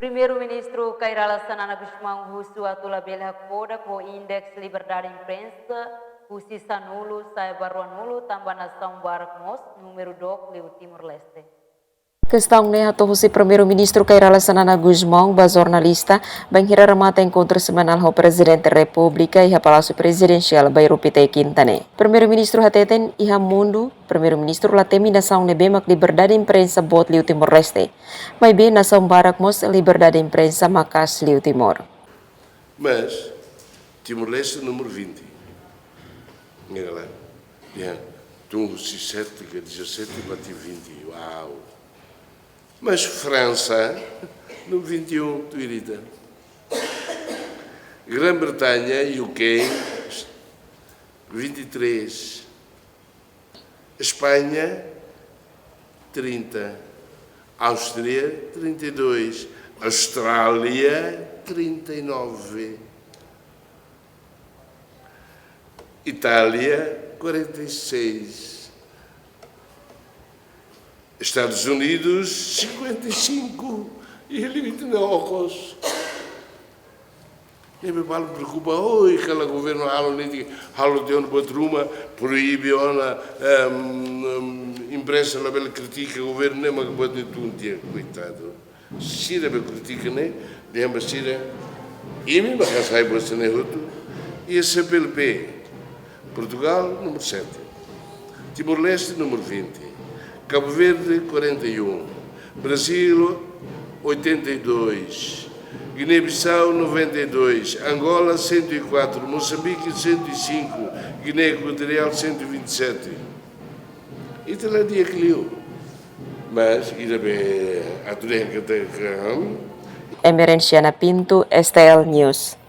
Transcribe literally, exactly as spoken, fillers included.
Primeiru-Ministru Kay Rala Xanana Gusmão husu atu labele hakfodak ho Indeks Liberdade Imprensa, husi sanulu sai ba ruanulu, tanba nasaun barak mós númeru dook liu Timor-Leste. Kestaun ne'e hato'o husi Primeiru-Ministru Kay Rala Xanana Gusmão ba jornalista, bainhira remata enkontru semanál ho Prezidente Repúblika iha Palásiu Prezidensiál Bairru Pité, Kinta ne'e. Primeiru-Ministru hateten, iha mundu, Primeiru-Ministru la temi nasaun ne'ebé mak liberdade imprensa boot liu Timor-Leste. Maibé nasaun barak mós liberdade imprensa maka'as liu Timor. Mas Timor-Leste número vinte. Nega lá. Ya, tun husi sete ka dezassete ba vinte. Uau! Mas Fransa, no vinte e um, tu irita. Grã-Bretanha, U K, vinte e três. Espanha, trinta. Áustria, trinta e dois. Austrália, trinta e nove. Itália, quarenta e seis. Estados Unidos, cinquenta e cinco. E limite na okos. Ne'ebé balu preokupa, oi, kala governu halo netik, halo tiha ona buat ruma, proibe ona, em, em, imprensa labele kritika governu, ne'e mak buat ne'e tun tiha, koitadu. Sira be kritika ne'e, dehan ba sira, imi mak hasai buat sira-ne'e hotu, iha C P L P, Portugal, número sete. Timor-Leste, número vinte. Cabo Verde, quarenta e um. Brasil, oitenta e dois. Guiné-Bissau, noventa e dois. Angola, cento e quatro. Moçambique, cento e cinco. Guiné Equatorial, cento e vinte e sete. Ita la di'ak liu. Mas, ida be atu dehan katak, hmm? Emerenciana Pinto, S T L News.